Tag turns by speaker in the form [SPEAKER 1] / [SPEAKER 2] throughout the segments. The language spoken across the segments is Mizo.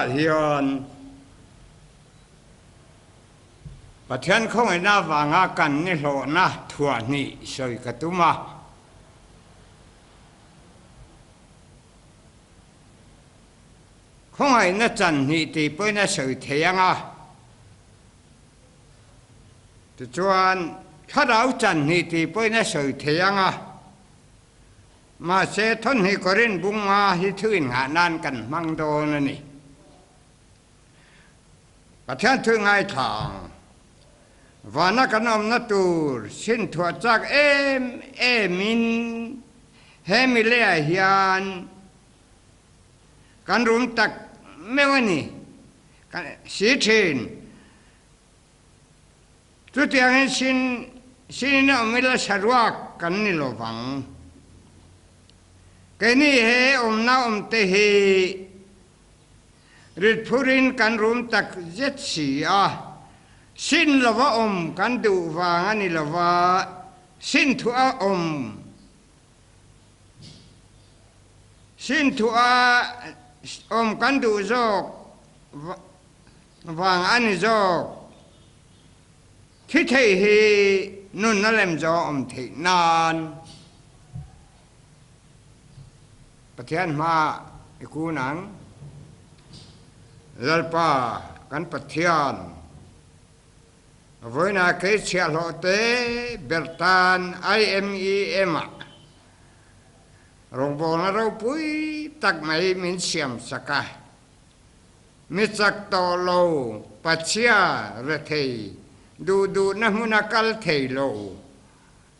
[SPEAKER 1] Vawiinah hian Pathian khawngaihna avanga kan nihlawhna thuahhnih sawi ka tum a. Khawngaihna chanhnih tih pawhin a sawi thei ang a. Tichuan, thlarau chanhnih tih pawhin a sawi thei ang a. Mahse, thawhnih Korin bunga hi thu innghah nan kan hmang dawn a ni. Pathian thu ngaithla ang. Vana kan awmna tur chhinthuah chak em emin he mileah hian kan rum tak meuh a ni. Kan si thin. Chutiangin sin sinin a awm ila saruak kan ni lo vang. Keini he awmna awmte hi ritphurin kan rum tak zet si a, sin lova awm kan duh vang a ni lova, sin thuah awm sin thuah awm kan duh zawk Vang a ni zawk. Thi thei hi nun a lem zawng awm theih nan Pathian hma i kun ang. Lalpa kan Pathian, vawiinah kei chhiahhlawh te ber tan IMEM ah rawngbawlna ropui tak mai min siam sak a. Mi chak tawh lo, pachhia, rethei, duh duhna hmuna kal thei lo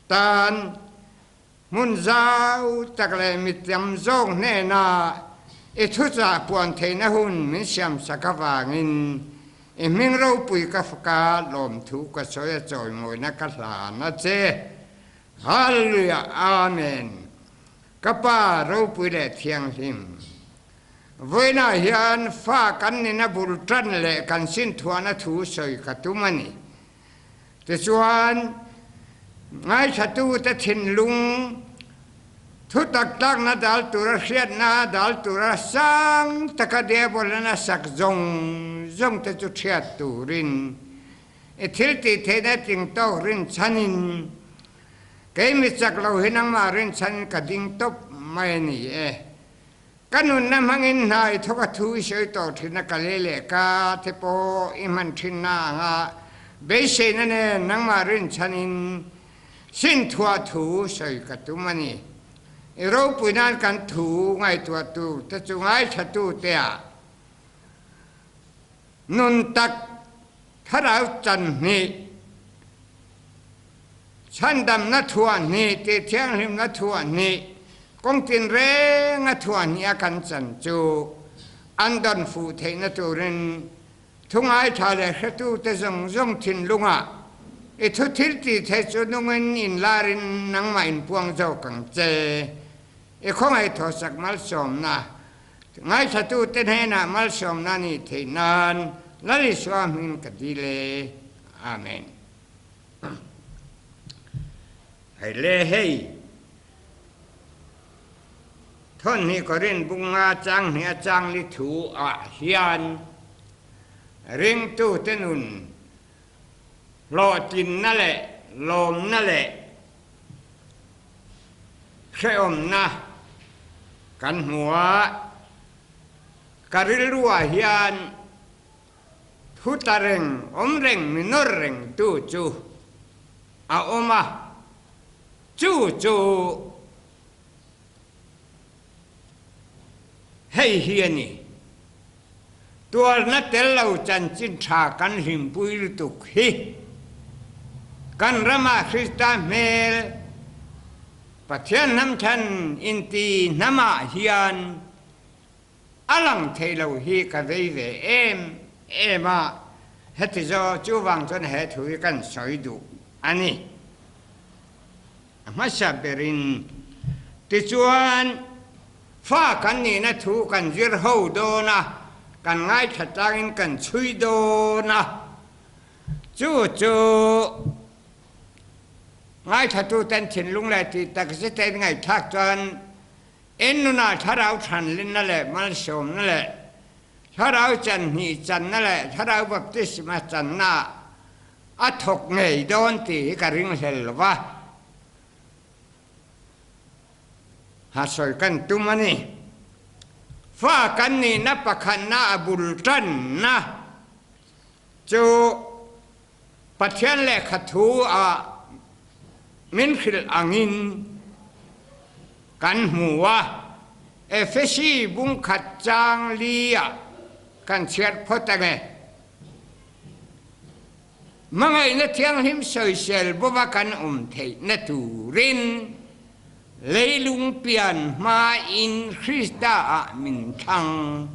[SPEAKER 1] tan hmun zau tak leh mi tam zawk hnena i thuchah puan theihna hun min siamsak avangin i hming ropui ka faka lawmthu ka sawi a chawimawina ka hlan a che. Hallelujah Amen. Ka Pa ropui leh thianghlim. Vawiinah hian fa kan nina bul tan leh kan sinthuahna thu sawi ka tum a ni. Tichuan, ngaithlatute thinlung thu tak takna dal tura hriatna dal tura sang taka Diabolana sak zawng zawng te chu hriat turin i thil tih theihna tling tawk rinchhanin kei mi chak lo hi nangmah rinchhanin ka ding tawp mai a ni e. Ka nunna hmangin hna i thawk a thu i sawi tawh thin a, ka lei leh ka te pawh i hman thinna anga beiseina nen nangmah rinchhanin sinthuah thu sawi ka tum a ni. I ropui nan kan thu ngaihtuah tur te chu ngaithla te ah nun tak thlarau chan hnih, Chhandamna thuah hnih tih thianghlimna thuah hnih kawng tinrenga thuah hnih a kan chan chu an dawn fuh theihna turin thu ngaithla leh hretute zawng zawng thinlungah i thu thil tih theih chu nungin inlarin nangmah inpuang zawk ang che. I khawngaih thawsak malsawmna ngaithlatute hnenah malsawmna a nih theih nan Lal Isua hmingin ka dil e. Amen. Hei le hei, Thawhnih Korin bunga changhnih a changli thu ah hian ringtute nun hlawhtlinna leh lawmna leh hrehawmna kan hmu a, ka rilru ah hian Thu tla reng, awm reng, mi nawr reng tu chu a awm a, chu chu hei hi a ni. Tuarna tel lo chanchin tha kan hlimpui lutuk hi kan ramah Krista hmel Pathian hnamthan inti hnamah hian A lang thei lo hi ka vei ve em em a, heti zaw chuvang chuan he thu hi kan sawi duh a ni. A hmasa berin tichuan fa kan nihna thu kan zir ho dawn a, kan ngaithla tlangin kan chhui dawn a, chu chu ngaithlatuten thinlung leh tih takzet-a inngaihthlak chuan En nunah thlarau thlanlinna leh malsawmna leh Thlarau chan hnih channa leh Thlarau baptisma channa ah a thawk ngei dawn tih hi ka ringhlel lo va, ha sawi kan tum a ni. Fa kan nihna pakhatna a bul tanna chu Pathian lehkha thu ah min hrilh angin kan hmu a, Efesi bungkhat chang li ah kan chhiat phawt ange. Hmangaihna thianghlim sawisel bova kan awm theihna turin leilung pian hmain Krista ah min thlang.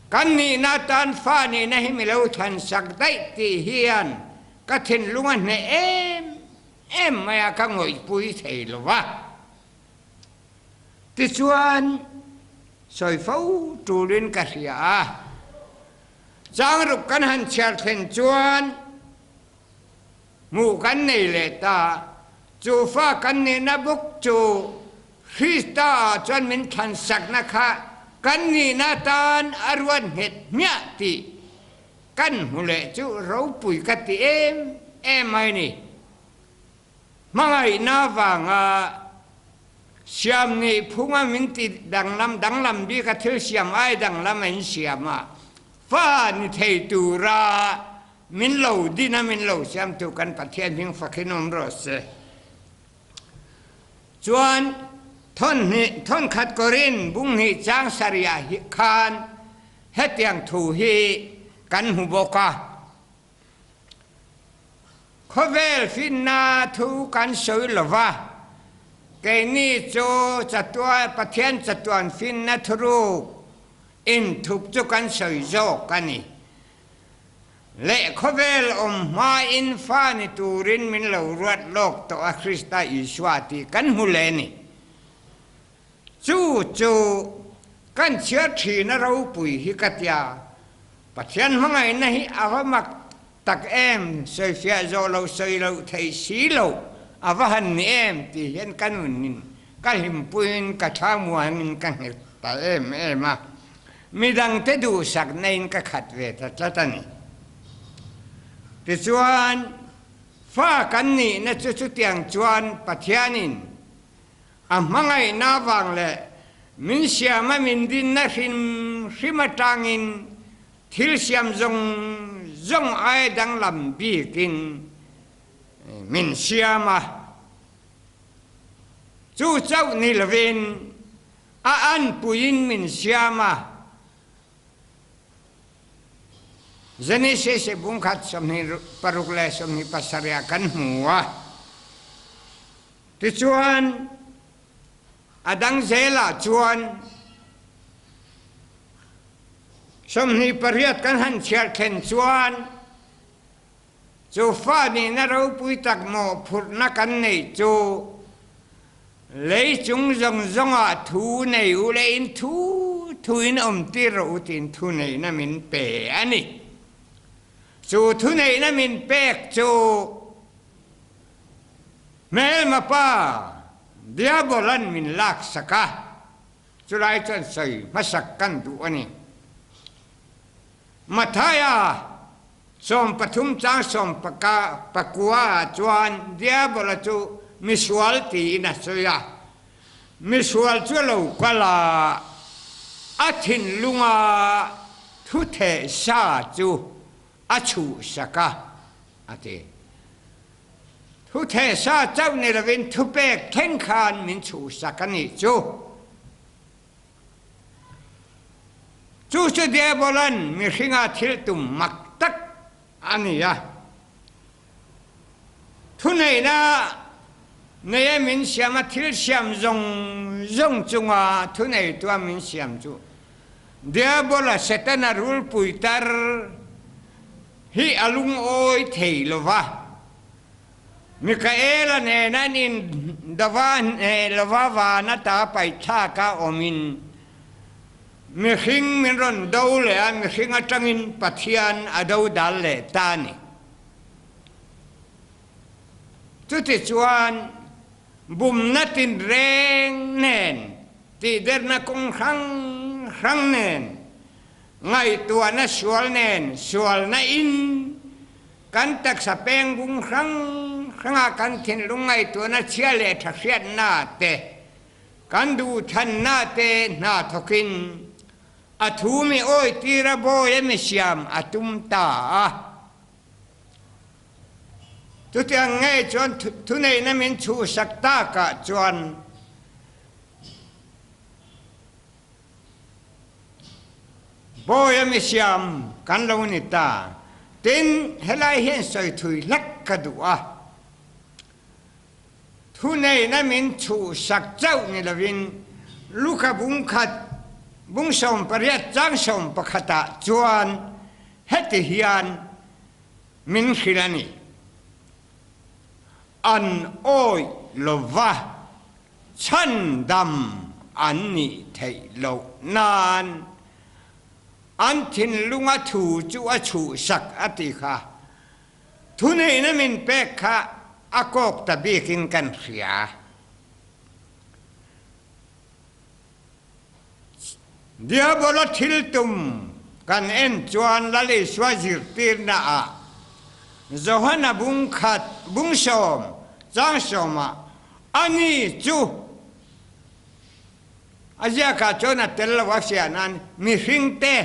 [SPEAKER 1] Kan nihna atan fa nihna hi mi lo thlansak daih tih hian ka thinlung a hneh em em mai a, ka ngawihpui thei lo va. Tichuan, sawi fo tulin ka hria a, changruk kan han chhiar thlen chuan hmuh kan nei leh ta, chu fa kan nihna bawk chu Krista ah chuan min thlansakna kha kan nihna atan a ruat nghet hmiah tih kan hmu leh chu ropui ka ti em em mai ni. Hmangaihna vanga siam nih phunga min ti danglam danglam bik a thil siam ai danglam a in siam a, fa ni thei tura min lo din a min lo siamtu kan Pathian hming fakhin awm rawh se. Chuan thawn hnih thawn khat Korin bung hnih chang sarih ah khan hetiang thu hi kan hmu bawk a. Khawvel finna thu kan sawi lo va, keini chu chatuan Pathian chatuan finna thuruk inthup chu kan sawi zawk a ni. Leh khawvel awm hmain fa ni turin min lo ruat lawk tawh a Krista Isua tih kan hmu leh a ni. Chu chu kan chhiar thin a ropui hi ka tia, Pathian hmangaihna hi a va mak tak em, sawifiah zawh lo sawi loh theih si loh a va han ni em tih hian ka nunin ka hlimpuiin ka thlamuanin ka nghet ta em em a, midangte duhsakna-in ka khat ve ta tlat a ni. Tichuan, fa kan nihna chu chutiang chuan Pathianin A hmangaihna avang leh min siama min dinna hrim hrim atangin thil siam zawng zawng ai danglam bikin min siam a. Chu chauh ni lovin a anpuiin min siam a. Genesis bungkhat 26 le 27 ah kan hmu a. Tichuan, a dang zelah chuan 28 kan han chhiar thlen chuan chu fa nihna ropui tak mawhphurhna kan neih chu lei chung zawng zawngah thu nei u leh in thu thuin awmtir rawh u tiin thuneihna min pe a ni. Chu thuneihna min pek chu Hmelma pa Diabolan min laksak a, chulai chuan sawi hmasak kan duh a ni. Mathaia 13 chang sawmpaka pakua ah chuan Diabola chu misual tiin a sawi a. Misual chu a lo kal a, a thinlunga thu theh sa chu a chhuhsak a, a ti. Thu thehsa chauh ni lovin thupek thleng khan min chhuhsak a nih chu. Chu chu Diabola'n mihringa thil tum mak tak a ni a. Thuneihna neia min siam a thil siam zawng zawng chunga thuneitua min siam chu Diabola Setana rulpui tar hi a lungawi thei lo va. Mikaela nena an indova hneh lova van ata paihthlaka awmin mihring min rawn do leh a, mihring atangin Pathian a do dal leh ta a ni. Chutichuan bumna tinreng nen. Tihderna kawng hrang hrang nen, ngaihtuahna sual nen, sualna in kan taksa peng bung hrang hranga kan thinlung ngaihtuahna chhia leh tha hriatna te, kan duhthanna te hna thawkin a thu mi awitira bawi a mi siam a tum ta a. Chutiang ngei chuan thuneihna min chhuhsak takah chuan Bawi a mi siam kan lo ni ta. Tin, helai hian sawi thui hlek ka duh a. Thuneihna min chhuhsak chauh ni lovin Luka bung khat, bung 18 chang 11 ah chuan heti hian min hrilh a ni, An awih lova chhandam an nih theih loh nan an thinlunga thu chu a chhuhsak a ti kha. Thuneihna min pek kha a kawk ta bikin kan hria. Diabola thil tum kan en chuan Lal Isua zirtirna ah Johana bung khat bung sawm chang sawmah ani chu a ziakah chuan a tel lo a hria nan mihringte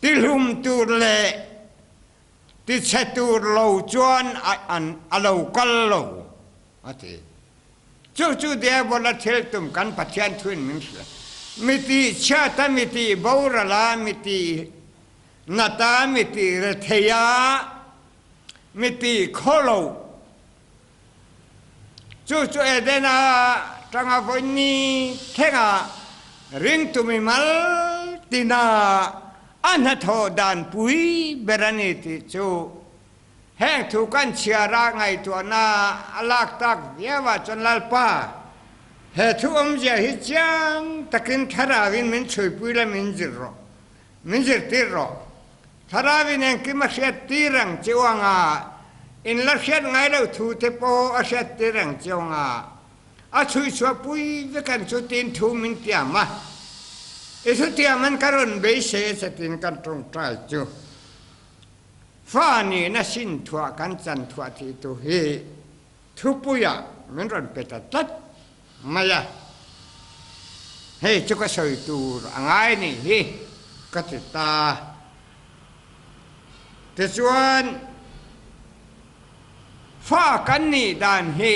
[SPEAKER 1] Tihlum tur leh tichhe tur lo chuan a lo kal lo, a ti. Chu chu Diabola thil tum kan Pathian thuin min hrilh. Mi tih chhiat a, mi tih boral a, mi tih nat a, mi tih rethei a, mi tih khaw lo. Chu chu Edena tanga vawiin thlengah ringtu mimal tina a hnathawh dan pui ber a ni tih chu heng thu kan chhiara ngaihtuahna a lak tak viauah chuan Lalpa he thu awmzia hi chiang takin thlarauin min chhuipui la min zir rawh, min zirtir rawh. Thlarauin engkim a hriattir ang chiu anga, in la hriat ngai lo thu te pawh a hriattir ang chiu anga, a chhuichhuah pui vek ang chu tiin thu min tiam a. I thutiam an ka rawn beisei a che tiin kan tawngtai chu. Fa nihna sin thuah kan chan thuah tih tu hi thupuiah min rawn pe ta tlat mai a, hei chu ka sawi tur a ngai nih hi ka ti ta. Tichuan, fa kan nih dan hi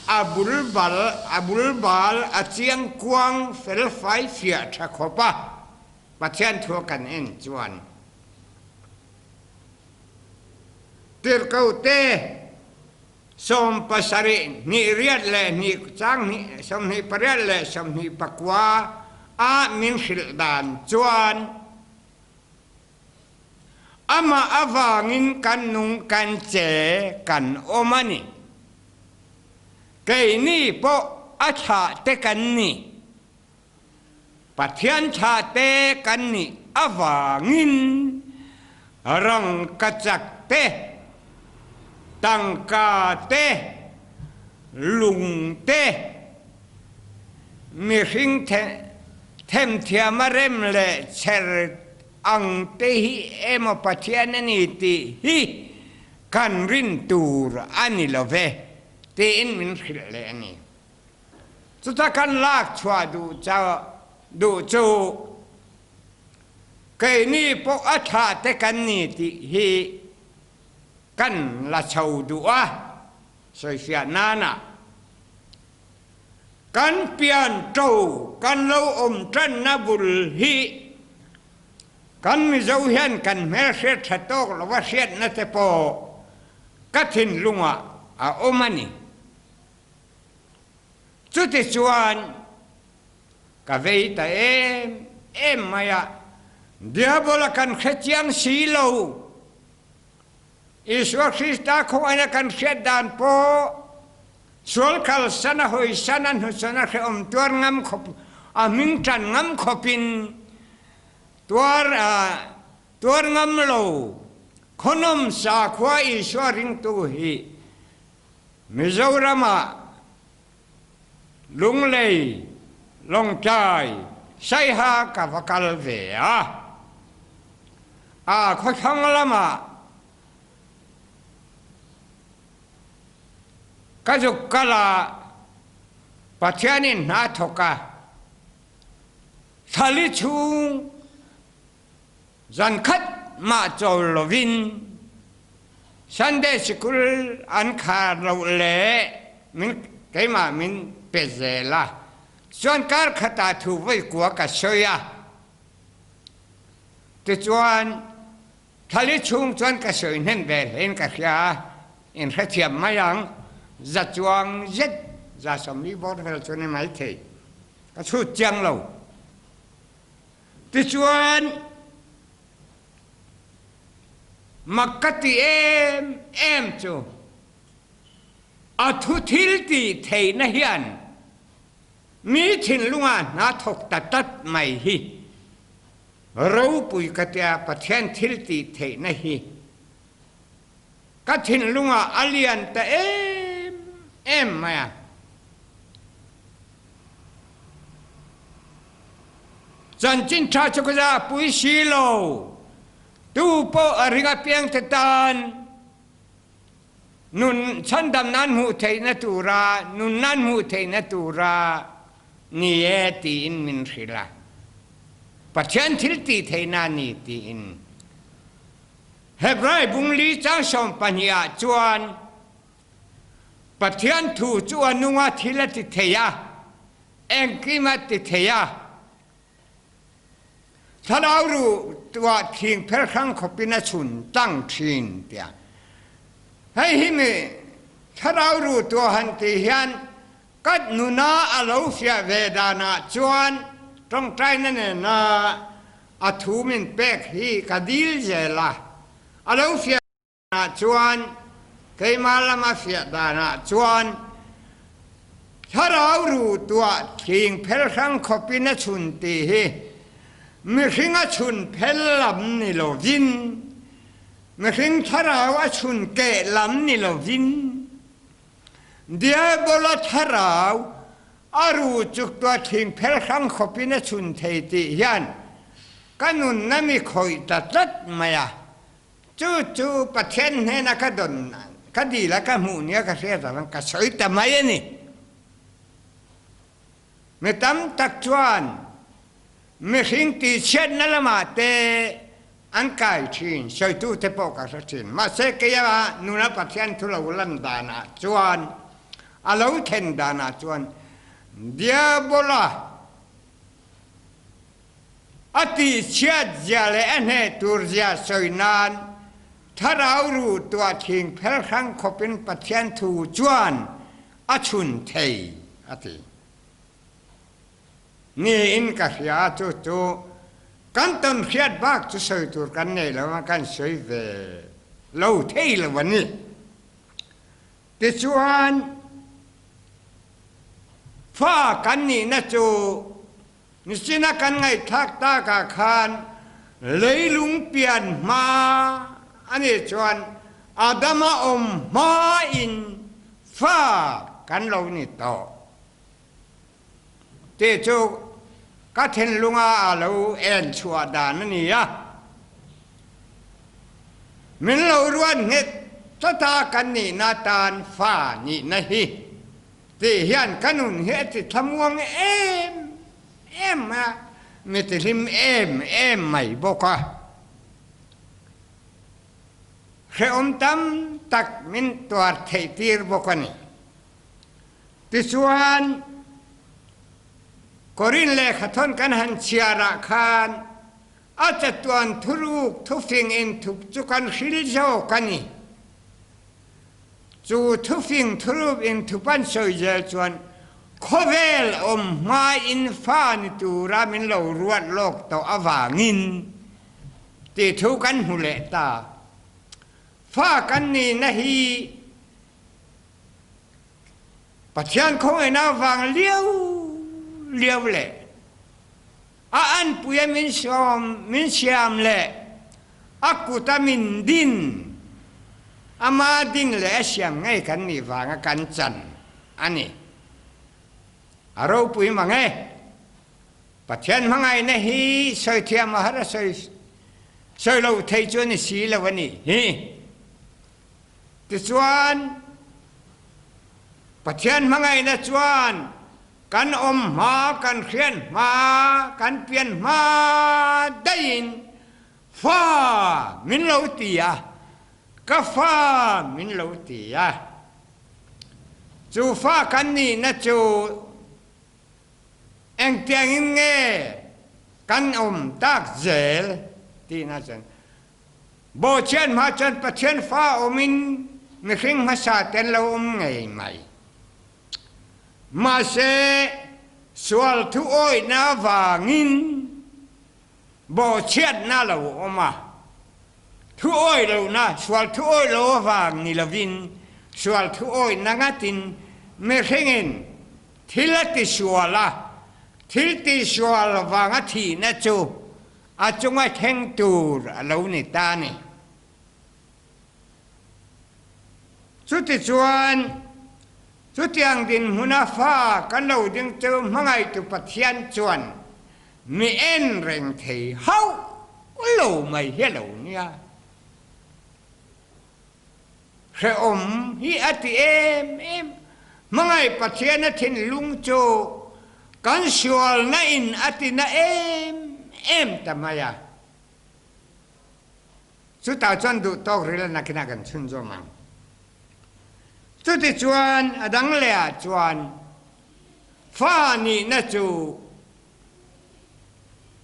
[SPEAKER 1] a bul bal, a bul bal, a chiang kuang fel fai fiah tha khawp a, Pathian thu kan en chuan. Tirhkohte 70 hnih riat leh hnih chang hnih 28 leh 29 ah min hrilh dan chuan amah avangin kan nung kan che kan awm a ni. Keini pawh a thlah te kan ni. Pathian thlah te kan nih avangin rangkachak te, tangka te, lung te, mihring themthiam a rem leh chher ang te hi emaw Pathian a ni tih hi kan rin tur a ni lo ve tiin min hrilh leh a ni. Chuta kan lak chhuah duh duh chu keini pawh a thlah te kan ni tih hi kan la chho duh a, sawifiah nana kan pian to kan lo awm tanna bul hi kan Mizo hian kan hmelhriat tha tawk lova hriatna te pawh ka thinlungah a awm a ni. Chutichuan ka vei ta em em mai a, Diabola kan hre chiang si lo. Isua Krista khawngaihna kan hriat dan pawh sual kalsan a hawisan a hnuchhawn a hrehawm tuar ngam khawp a hming tan ngam khawpin tuar tuar ngam lo khawnawm sakhua Isua ringtu hi Mizoram ah Lunglei, Lawngtlai, Saiha ka va kal ve a. A khawthlang lamah ka zuk kal a, Pathian in hna thawk a, thlali chung Zankhat mah cawl loin Sunday sikul an khar lo le min keimah min pe zel a. Chuan kar khat ah thu voi kua ka soi a. Tichuan thlali chung chuan ka soi hnen ve hlein ka hria a. In hrethiam mai ang. Za chuang zet za 40 bawr vel chu ni mai thei. Ka chhut chiang lo. Tichuan, mak ka ti em em chu a thu thil tih theihna hian mi thinlungah hna thawk ta tlat mai hi ropui ka tia Pathian thil tih theihna hi Ka thinlungah a lian ta em em mai a. Chanchin tha chu ka zahpui si lo. Tu pawh a ring apiangte tan nun chhandam nan hmuh theihna tura, nun nan hmuh theihna tura ni e tiin min hrilh a. Pathian thil tih theihna a ni tiin. Hebrai bungli chang 12 ah chuan Pathian thu chu a nung a, thil a ti thei a, engkim a ti thei a. Thlarau ruh tuah thing phel hrang khawpin a chhun tlang thin tiah. Hei hi mi thlarau ruh tuah han ti hian ka nuna a lo fiah ve danah chuan tawngtaina nena A thu min pek hi ka dil zel a, a lo fiah danah chuan keimah lama fiah danah chuan thlarau ru tuah thing phel hrang khawpin a chhun tih hi mihring a chhun phel lam ni lovin mihring thlarau a chhun keh lam ni lovin Diabola thlarau A ru chuktuah thingphel hrang khawpin a chhun thei tih hian ka nunna mi khawih ta tlat mai a. Chu chu Pathian hnena ka dawn ka dil a ka hmuh nia ka hriat avang ka sawi ta mai a ni. Mi tam tak chuan mihring tihchhiatna lamah te an kai thin, sawitute pawh ka hre thin. Mahse keia nuna Pathian thu lo lan danah chuan, a lo thlen danah chuan Diabola a tihchhiat zia leh a hneh tur zia sawi nan thlarau ruh tuah thing phel hrang khawpin Pathian thu chuan a chhun thei, a ti. Niin ka hria a, chu chu kan tawn hriat bak chu sawi tur kan nei lo a, kan sawi ve lo thei lo a ni. Tichuan, fa kan nihna chu nichina kan ngaihthlak takah khan leilung pian hma a nih chuan Adama awm hmain fa kan lo ni tawh. Tih chu ka thinlunga a lo en chhuah dan a ni a. Min lo ruat nghet tata kan nihna tan fa nihna hi tih hian ka nun hi a ti thlamuang em em a, mi ti hlim em em mai bawk a. Hrehawm tam tak min tuar theih tir bawk a ni. Tichuan, Korin lehkhathawn kan han chhiarah khan a chatuan thuruk thufing inthup chu kan hril zawk a ni. Chu thufing thuruk inthup an sawi zel chuan khawvel awm hmain fa ni tura min lo ruat lawk tawh avangin tih thu kan hmu leh ta. Fa kan nihna hi Pathian khawngaihna vang liau liau leh a anpuia min sawm min siam leh a kuta min din ama din leh a siam ngei kan nih vanga kan chan a ni. A ropui mang e. Pathian hmangaihna hi sawi thiam a har a sawi sawi lo thei chu a ni si lo a nih hi. Tichuan Pathian hmangaihna chuan kan awm hma, kan hriat hma, kan pian hma daihin fa min lo ti a, ka fa min lo ti a. Chu fa kan nihna chu Engtiangin nge kan awm tak zel tihna chuan Bawhchhiat hma chuan Pathian fa awmin mihring hmasa te an lo awm ngei mai. Mahse, sual thu awihna avangin bawhchhiatna a lo awm a. Thu awih lohna, sual thu awih lo avang ni lovin sual thu awihna ngatin mihringin Thil a tisual a, thil tisual vanga thihna chu a chunga thleng tur a lo ni ta a ni. Chutichuan, chutiang dinhmuna fa kan lo ding chu hmangaihtu Pathian chuan mi en reng thei hauh lo mai hi a lo nia. Hrehawm hi a ti em em. Hmangaih Pathian a thinlung chu kan sualna in a ti na em em ta mai a. Chutah chuan duhtawk ril a nakinah kan chhunzawm ang. Chutichuan a dang leh ah chuan fa nihna chu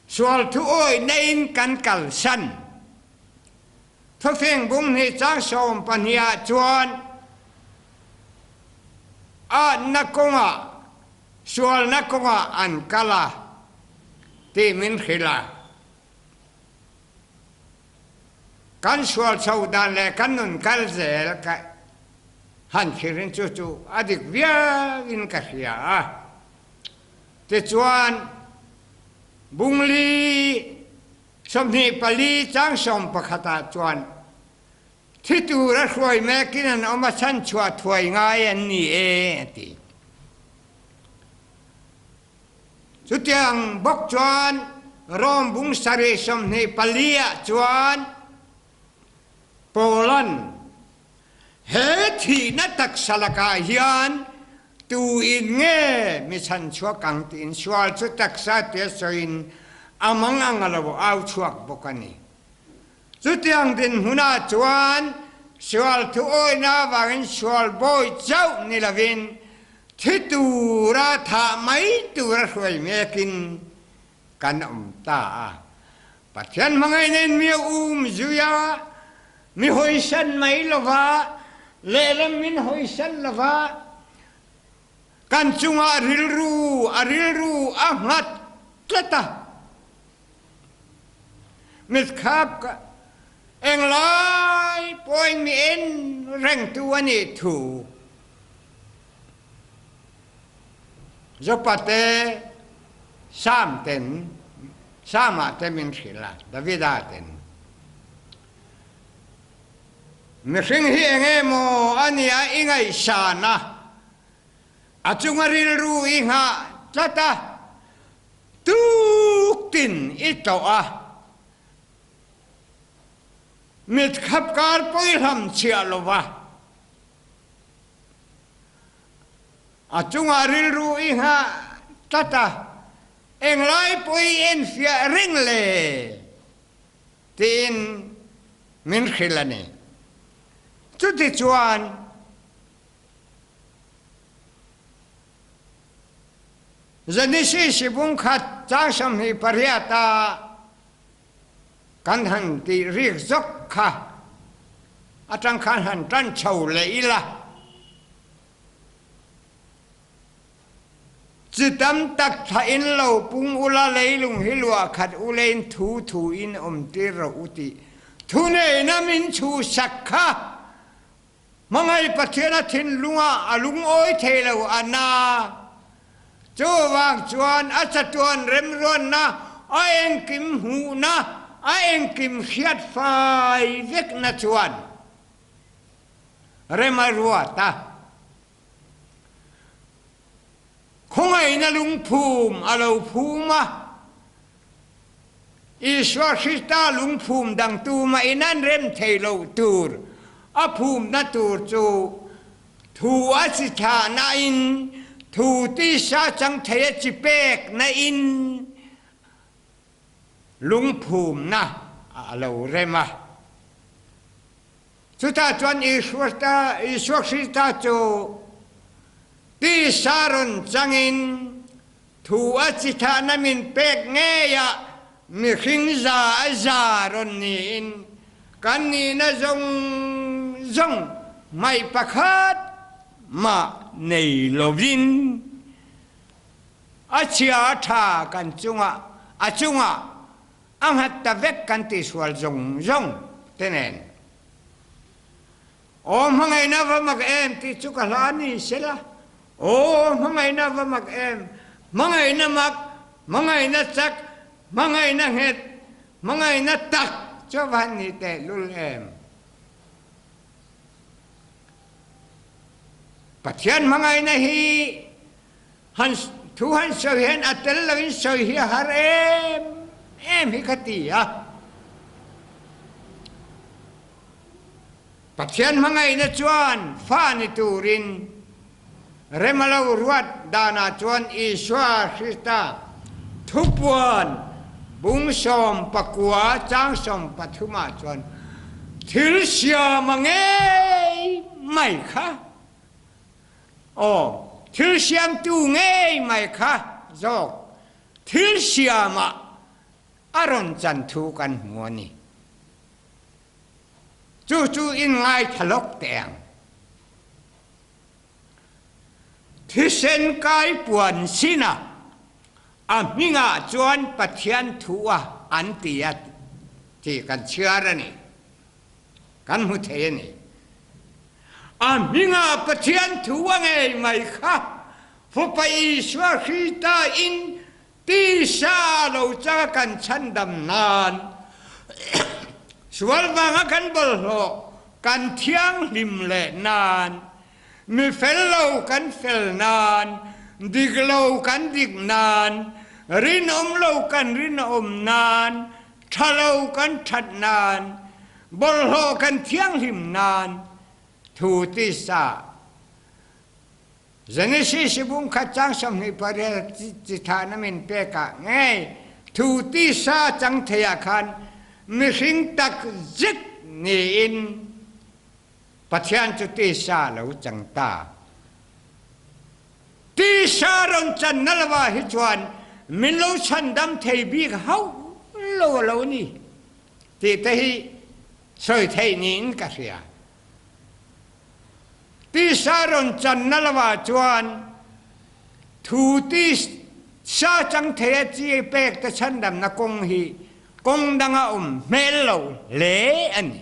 [SPEAKER 1] sual thu awihna in kan kalsan. Thufing bung hnih chang 12 ah chuan atna kawngah, sualna kawngah an kal a tih min hrilh a. Kan sual chho dan leh kan nun kal zel ka han thlir in chu chu a dik viau in ka hria a. Tichuan, bung li 24 chang 11 ah chuan thi tur a hruai mekin an awm a chhanchhuah thuai ngai an ni e a ti. Chutiang bawk chuan Rom bung sarih 24 ah chuan Paula'n He thihna taksa lakah hian tu in nge mi chhanchhuak ang tiin sual chu taksa tia sawiin a mang ang a lo au chhuak bawk a ni. Chutiang dinhmunah chuan sual thuawihna avangin sual bawi chauh ni lovin thi tura thah mai tura hruai mekin kan awm ta a. Pathian hmangaihna in mi a um zui a, Mi hawisan mai lova, lehlam min hawisan lova, kan chungah rilru a rilru a nghat tlat a. Mitkhap ka englai pawhin mi en rengtu a nih thu Jopa te Sam ten Sama te min hrilh a, Davida ten. Mihring hi eng emaw a nia i ngaihsan a, a chunga rilru i nghah tlat a, tuktin i tlawh a, mitkhap kar pawihlam chhiah lo va, a chunga rilru i nghah tlat a, englai pawh i enfiah reng le. Tiin min hrilh a ni. Chutichuan, Genesis bung khat chang 28 a kan han tih rik zawk kha atang khan han tan chho leh ila. Chi tam tak thla in lo pung ula leilung hi luah khat u lein thu thu in awm tir rawh u tih thuneihna min chhuhsak kha Hmangaih Pathian a thinlungah a lungawi thei lo a na. Chuvang chuan a chatuan remruanna, a engkim hmuhna, a engkim hriat fai vekna chuan rem a ruat a. Khawngaihna lungphum a lo phum a, Isua Krista lungphum dang tumah in an rem thei lo tur a phumna tur chu thu a chi thahna in thu tisa chang thei a chi pekna in lungphumna a lo rem a. Chutah chuan Isua Krista chu tisa rawn changin thu a chi thahna min pek ngeiah mihring za a za rawn niin kan nihna zawng zawng hmaih pakhat mah nei lovin a chhia a tha kan chungah a chungah a nghat ta vek kan tihsual zawng zawng te nen. Aw hmangaihna va mak em tih chu ka hla ni sela. Aw hmangaihna va mak em, hmangaihna mak, hmangaihna chak, hmangaihna nghet, hmangaihna tak chu a va han ni tehlul em. Pathian hmangaihna hi Han thu han sawi hian a tel loin sawi hi a har em em hi ka ti a. Pathian hmangaihna chuan fa ni turin rem a lo ruat danah chuan Isua Krista thupuan bung 19 chang 13 ah chuan thil siam a ngei mai kha Aw, thil siamtu ngei mai kha zawk thil siamah a rawn chan thu kan hmu a ni. Chu chu in ngaithla lawk teh ang. Thisen kai puan sina a hmingah chuan Pathian thu a an ti a tih kan chhiar a ni. Kan hmu thei a ni. A hmingah Pathian thu a ngei mai kha Fapa Isua Krista in tisa lo changa kan chhandam nan sual vanga kan bawlhhlawh kan thianghlim leh nan mi fel lo kan fel nan dik lo kan dik nan rinawm lo kan rinawm nan tha lo kan that nan Bawlhhlawh kan thianghlim nain thu tisa Genesis bung khat cang 28 cithah na min pek ah ngei thu tisa cang thei ah khan mihring tak zik ni in Pathian cu tisa lo cang ta. Tisa ron can na lava hi chuan min lo chandam thei bik hau lo lo ni. Ti te hi sawi theih niin ka hria. Tisa rawn channa lovah chuan thu tisa chang thei a chi pek te chhandamna kawng hi kawng danga awm hmel lo hle a ni.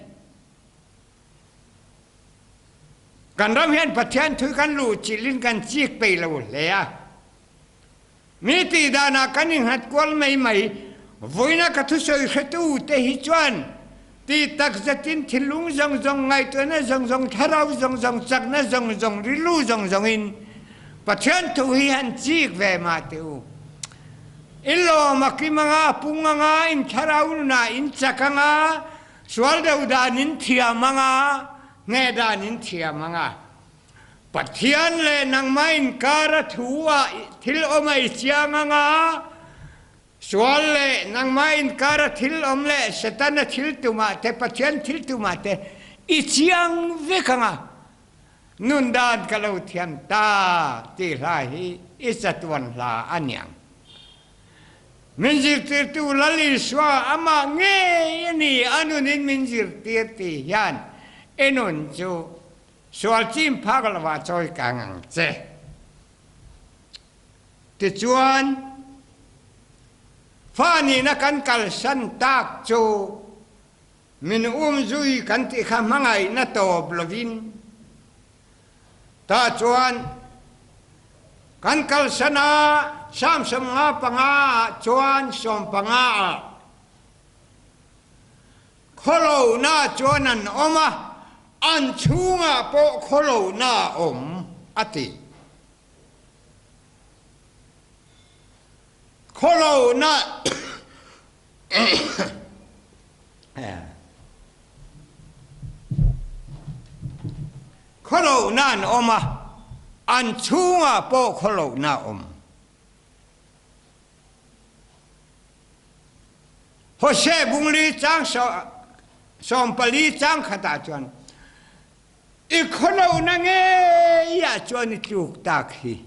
[SPEAKER 1] Kan ram hian Pathian thu kan luhchilhin kan chik peih lo hle a. Mi tih danah kan innghat kual mai mai. Vawiina ka thusawi hretu te hi chuan ti takzetin thinlung zawng zawng, ngaihtuahna zawng zawng, thlarau zawng zawng, chakna zawng zawng, rilru zawng zawngin Pathian thu hi han chik ve mah teh u. I lawm a kim anga, a pung anga, in thlarau nunah in chak anga, sual deuh dan in thiam anga, hneh dan in thiam anga. Pathian leh nangmah inkar a thu ah thil awm a i chiang anga, sual leh nangmah inkar a thil awm leh Setana thil tumah te Pathian thil tumah te i chiang vek anga, nun dan ka lo thiam ta tih hla hi i chatuan hla a niang. Min zirtirtu Lal Isua amah ngei a ni a nunin min zirtir tih hian i nun chu Sual chin phak lovah chawi kang ang che. Tichuan, fa nihna kan kalsan tak chu min umzui kan tih kha hmangaihna tawp lovin tah chuan kan kalsan a, Psalm 55 ah chuan 15 ah Khawlohna chuan an awm a, an chhungah pawh khawlohna a awm, a ti. Khawlohna Khawlohna an awm a, an chhungah pawh khawlohna a awm. Hosea bungli chang 14 chang khatah chuan i khawlohna ngeiah chuan i tluk tak hi.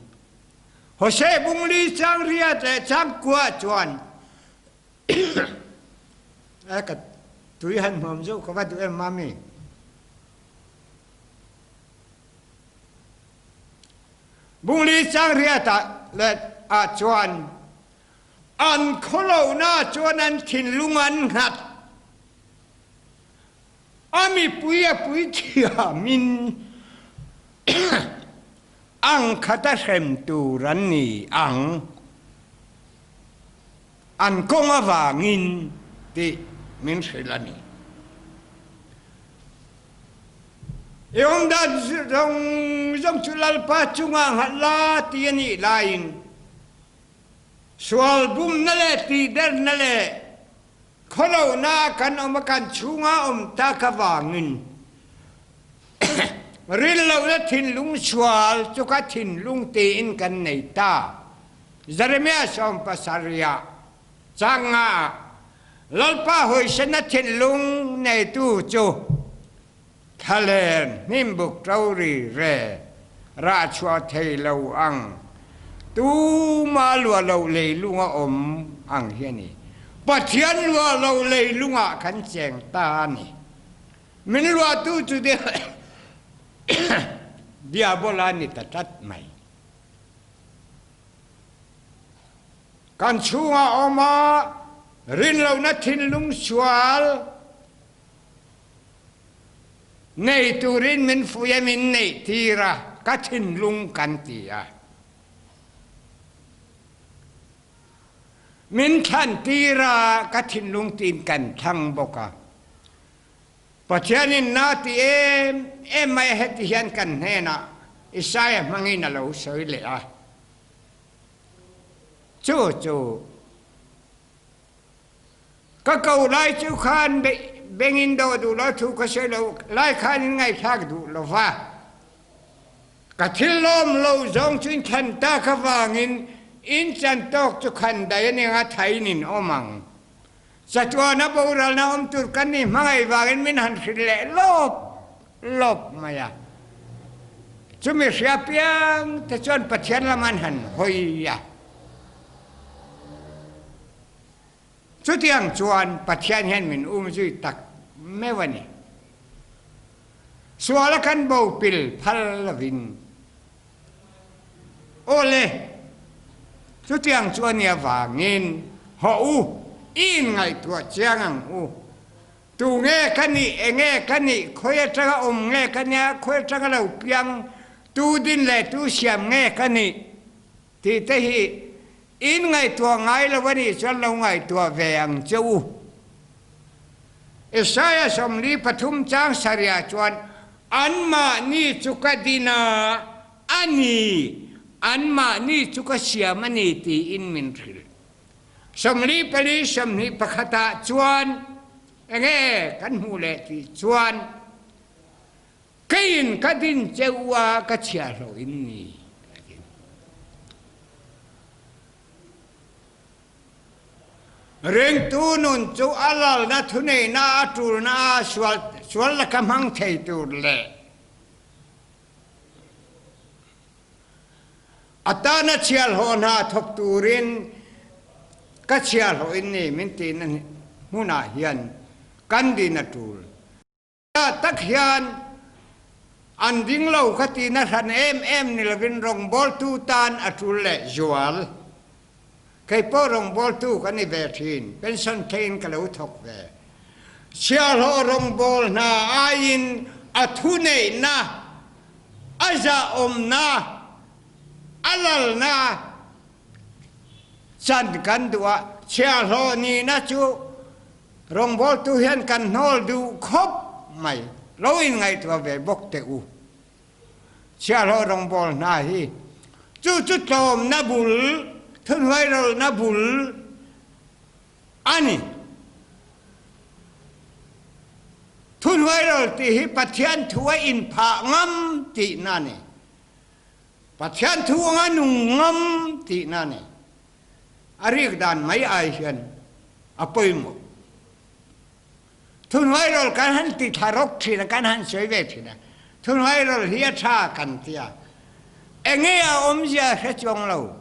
[SPEAKER 1] Hosea bungli chang riat le chang kua chuan ka tui han hmuam zeuh ka va duh em mami. Bungli chang riat ah le ah chuan An khawlohna chuan an thinlung an nghat. A mipui a pui thiamin ang khata hrem tur an ni ang. An kawng avangin tih min hrilh a ni. I awm dan zawng zawng chu Lalpa chungah nghat la ti a nih laiin Sual bumna leh tihderna leh khawlohna kan awm a kan chhunga awm tak avangin rinlohna thinlung sual chu ka thinlung tiin kan nei ta. Jeremiah 17 chang nga ah Lalpa hawisena thinlung neitu chu Thlalen hnimbuk ṭo ri re rah chhuah thei lo ang tuma luah loh leilung a awm ang hi a ni. Pathian luah loh leilungah kan cheng ta a ni. Min luahtu chu Diabola a ni ta tlat mai. Kan chhungah awm a rinlohna thinlung sual Nei turin min fuih a, min neih tir a, ka thinlung kan ti a. Min thlan tir a, ka thinlung tiin kan thlang bawk a. Pathianin na ti em em mai a, heti hian kan hnenah Isaia hmangin a lo sawi leh a. Chu chu. Ka ko lai cu khan bengin dawh duh lo thu ka sawi lo lai khan in ngaihthlak duh lo va. Ka thil lawm lo zawng cu in thlan ta kha vangin in chan tawk cu khan dai a ning a thain in awm ang. Chatuan a boralna awm tur kan ni hmangaih vangin min han hrilh leh lawp lawp mai a. Chumi hria piang te chuan Pathian lam an han hawi a. Chutiang chuan Pathian hian min umzui tak meuh a ni. Suala kan bo pil phal lovin. Aw le, chutiang chu a nia vangin hawh u, i inngaihtuah chiang ang u. Tu nge ka nih, enge ka nih, khawi atanga awm nge ka nia, khawi atanga lo piang, tu din leh tu siam nge ka nih tih te hi In ngaihtuah ngai lo a nih chuan lo ngaihtuah ve ang che u. Isaiah 43 chang sarihah chuan anmahni chu ka din a, a ni, anmahni chu ka siam a ni tiin min hrilh. 44 21 ah chuan enge kan hmuh leh tih chuan Keiin ka din che u a, ka chhiahhlawh in ni, a ti. Ringtu nun chu a lalna thuneihna a tulna a sual sual laka hmang thei tur leh a tana chhiahhlawh hna thawk turin ka chhiahhlawh in ni min tihna hmunah hian kan din a tul. Tak hian an ding lo kha tina hran em em ni lovin rawngbawltu tan a tul leh zual. Kei pawh rawngbawltu ka ni ve thin, pension theiin ka lo thawk ve. Chhiahhlawh rawngbâwl hna aiin a thuneihna, a zahawmna, a lalna chan kan duh a, chhiahhlawh nihna chu Rawngbawltu hian kan hnawl duh khawp mai. Lo inngaihtuah ve bawk teh u. Chhiahhlawh rawngbâwl hna hi chu chu tlawmna bul Thuhnuairawlhna bul a ni. Thuhnuairawlh tih hi Pathian thu a inphah ngam tihna a ni. Pathian thu anga nung ngam tihna a ni. A rik dan mai ai hian a pawimawh. Thuhnuairawlh kan han ti thla rawk thin a, kan han sawi ve thin a. Thuhnuairawlh hi a tha kan ti a. Enge a awmzia hre chuang lo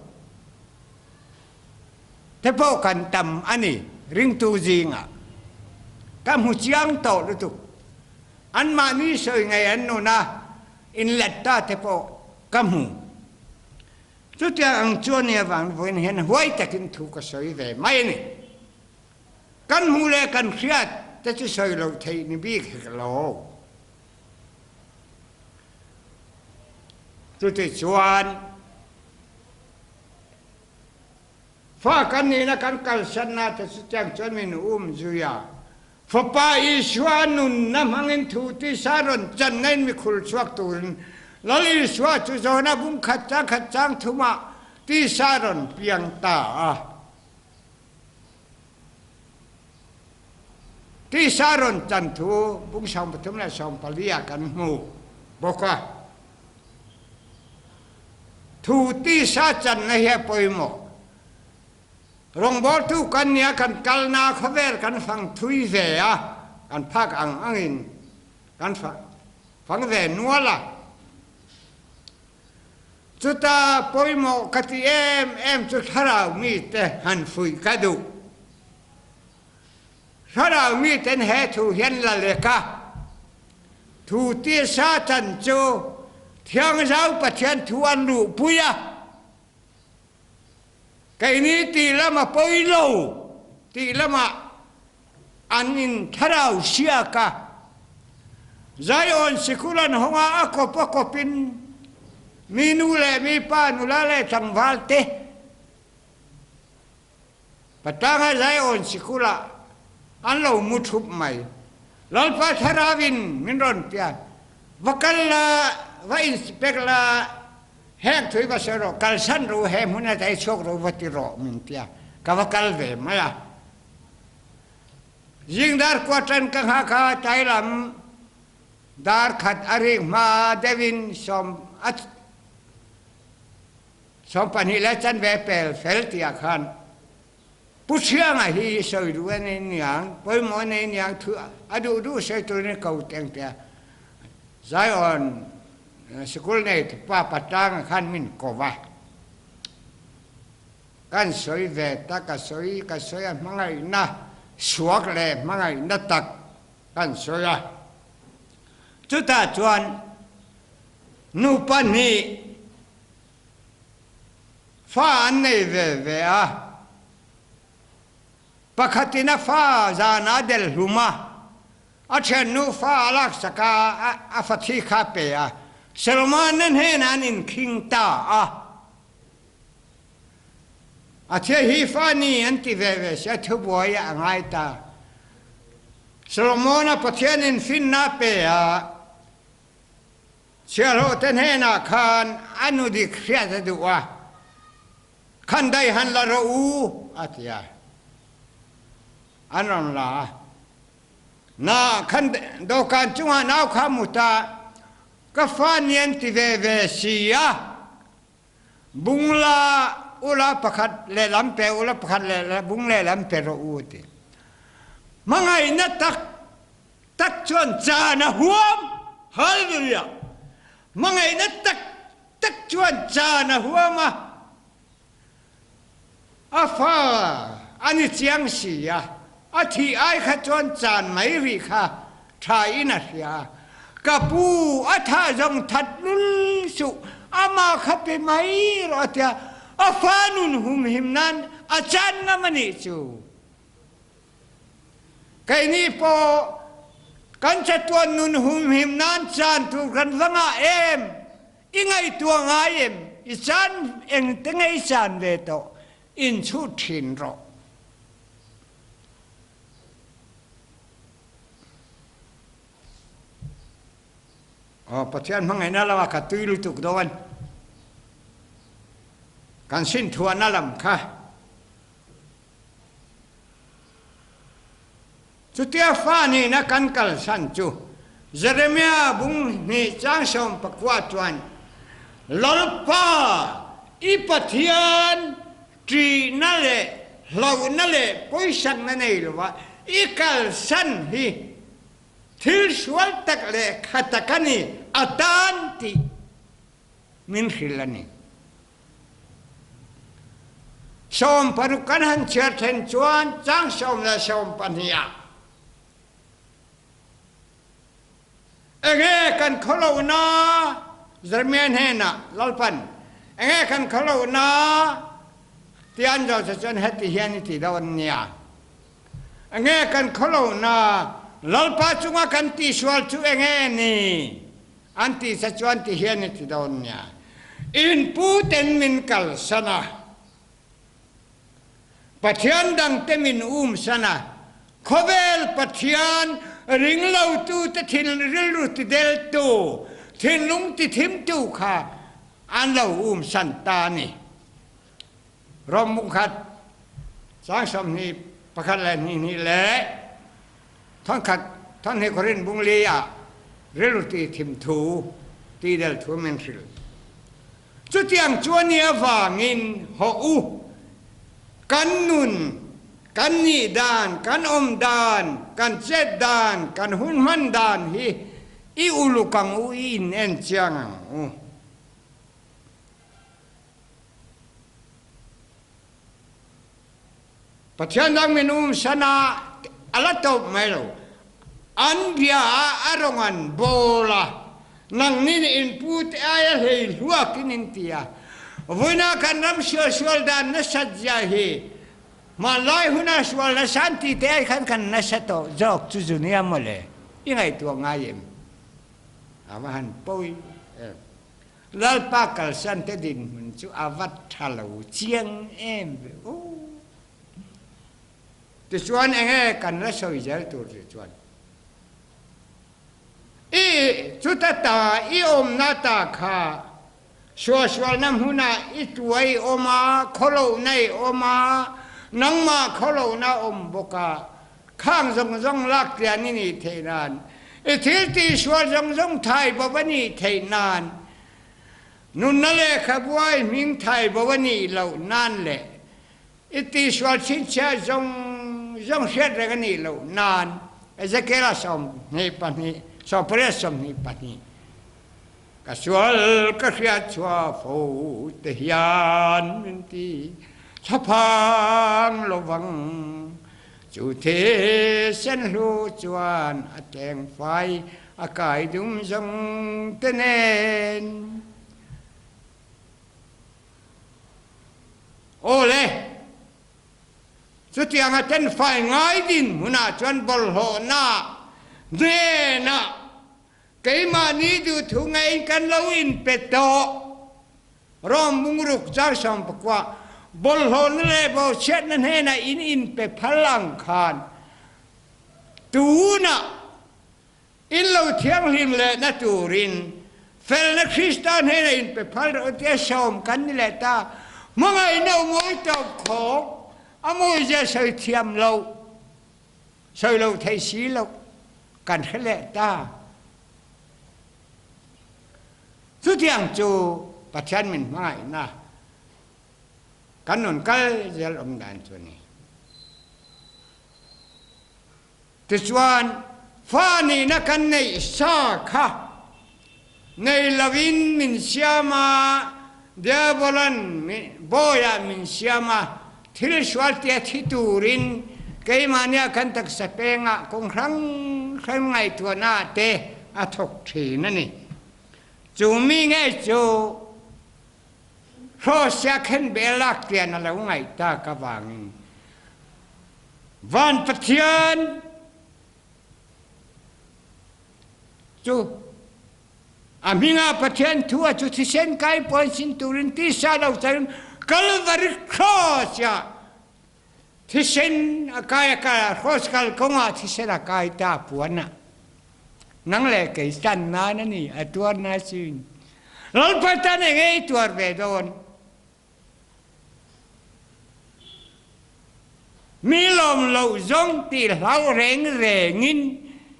[SPEAKER 1] te pawh kan tam a ni ringtu zingah. Ka hmu chiang tawh lutuk. Anmahni sawi ngei an nun a, inlet ta te pawh ka hmu. Chutiang ang chuan nia vang vawiin hian huai takin thu ka sawi ve mai a ni. Kan hmuh leh kan hriat te chu sawi loh theih ni bik hek lo. Chutichuan fa kan nihna kan kalsanna te chutiang chuan min um zui a. Fapa Isua nunna hmangin thu tisa rawn channa in mikhul chhuak turin Lal Isua chu Johana bung khat chang khat chang thumah tisa rawn piang ta a. Tisa rawn chan thu bung 33 leh 14 ah kan hmu bawk a. Thu tisa channa hi a pawimawh. Rawngbawltu kan nia kan kalna khawvel kan fang thui ve a, kan phak ang angin kan fang ve nual a. Chuta pawimawh ka ti em em chu thlarau mite han fuih ka duh. Thlarau miten he thu hian la lek a, thu tisa chan chu Thiangzau Pathian thu an luhpui a, keini tih lama pawi lo tih lamah an in thlarau siak a. Zion sikul an hawng a, a kawp a kawpin mi nu leh mi pa, nula leh tlangval te Patanga Zion sikulah an lo mu thup mai. Lalpa thlarauin min rawn pian, Va kal la, va inspect la, heng thui va sawi rawh, kalsan ru, he hmun a dai chhuak ru va ti rawh min ti a, ka va kal ve mai a. Zing dar kua tan ka nghak a, tlai lam dar khat a rik hma deuhin sawm a 22 le chanve pel fel tiah khan Pu Hrianga hi sawi duh a nei niang, pawimawh a nei niang, thu a duh duh sawi turin ko teng tia Zion sikul nei pa Patlanga khan min ko va. Kan sawi ve ta, ka sawi ka sawi a hmangaihna suak leh hmangaihna tak kan sawi a. Chutah chuan nupa hnih Fa an nei ve ve a, pakhatin a fa zan a del hlum a, a thiannu fa a laksak a, a fa thi kha a pe a, Solomon-a hnenah an inkhing ta a. A thia hi fa ni an ti ve ve si, a thubuai a ngai ta. Solomon-a Pathianin finna a pe a, Chhiahhlawhte hnenah khan a nu dik hriat a duh a, Khan dai han la rawh u, a ti a. An rawn la a. Na, khan dawhkan chungah nau kha mut a, ka fa ni an ti ve ve si a. Bung la ula pakhat lehlam pe ula pakhat leh bung lehlam pe rawh u, a ti. Hmangaihna tak tak chuan caan a huam. Hallelujah! Hmangaihna tak tak chuan caan a huam a, a fa a ni chiang si a, a thih ai kha chuan caan mai rih kha tha in a hria a. Ka pu, a thah zawng that lul suh, amah kha pe mai rawh a ti a, a fa nun humhim nan a caan ngam a nih cu. Keini pawh kan chatuan nun humhim nan caan tur kan va ngah em? I ngaihtuah ngai em? I caan engte nge i caan ve tawh? In chhut thin rawh. Aw, Pathian hmangaihna lamah ka tui lutuk dawn. Kan sinthuahna lam kha. Chutia fa nihna kan kalsan chu Jeremiah bung hnih chang 19 chuan, Lalpa, i Pathian ṭihna leh hlauhna leh pawisakna nei lova i kalsan hi thil sual tak leh kha tak a ni a tan tih min hrilh a ni. 16 kan han chhiar then chuan chang 12 ah enge kan khawlohna Jeremiah hnenah Lalpan enge kan khawlohna ti an zawh che chuan heti hian i ti dawn nia. Enge kan khawlohna Lalpa chunga kan tihsual chu enge ni? An ti che chuan ti hian i ti dawn nia. In pu ten min kalsan a, Pathian dangte min umsan a, khawvel Pathian ringlotute thin rilru tideltu, thinlung tithimtu kha an lo umsan ta a ni. Rom bungkhat chang 21 le hnih hnih le Thawngkhat thawhnih Korin bung li ah rilru ti thim thu ti del thu min hrilh. Cutiang cu ani avangin hawh u, kan nun, kan nih dan, kan um dan, kan chet dan, kan hun hman dan hi i uluk ang u, i in en chiang ang u. Pathian dang min um san ah a la tawp mai lo. An bia ah a rong an bawl a, nang nih in pu te ai a hlei hluak in in ti a. Vui-na kan ram sualsual dan nasat zia hi hmanlai hun ah sual nasa an ti te ai khan kan nasa tawh zawk cu zu nia mawle. I ngaihtuah ngai em? A va han pawi em. Lalpa kalsan te dinhmun chu a va tha lo chiang em ve aw. Tichuan enge kan la sawi zel tur ti chuan i chuta ta i awmna ta kha suahsualna hmunah i tuai awm a, khawlohna i awm a, nangmah khawlohna awm bawk a, khang zawng zawng lak tlian i nih theih nan, i thil tihsual zawng zawng thai bo a nih theih nan, nunna lehkhabu ah i hming thai bo a nih loh nan leh i tihsual chhinchhiah zawng zawng hriat reng a nih loh nan, Ezekiel-a 22, 18 22. Ka sual ka hriat chhuah fo te hian min ti thlaphang lovang. Chu thisen hlu chuan a tleng fai a kai dum zawng te nen. Aw le, chutiang a ten fai ngai dinhmunah chuan bawlhhlawhna hnenah Keimahni duhthu ngeiin kan lo inpe tawh. Rom bungruk chang 19 bawlhhlawhna leh bawhchhiatna hnenah in inpe phal ang khan tunah in lo thianghlim lehna turin felna Krista hnenah inpe phal rawh u tia sawm kan ni leh ta. Hmangaihna u mawi tawp khawk a mawizia sawi thiam loh. Sawi lo thei si lo kan hre leh ta. Chutiang chu Pathian min hmangaihna kan nun kal zel awm dan chu a ni. Tichuan, fa nihna kan neih sa kha nei lovin min siam a, Diabolan bawiah min siam a, thil sual tia thi turin keimahnia kan taksa pengah kawng hrang hrang ngaihtuahnaah te a thawk thin a ni. Chu mi ngei chu Hrosia khenbeh lak tian a lo ngaih tak avangin Van Pathian chu A hmingah Pathian thu a chu thisen kai puan sin turin tisa lo charin Calvary cross ah thisen a kai a kai a cross kal kawngah thisen a kai ta puan ah nang le kei tan nan a ni a tuar na sin Lalpa tan enge i tuar ve dawn. Mi lawm loh zawng tih hlau reng rengin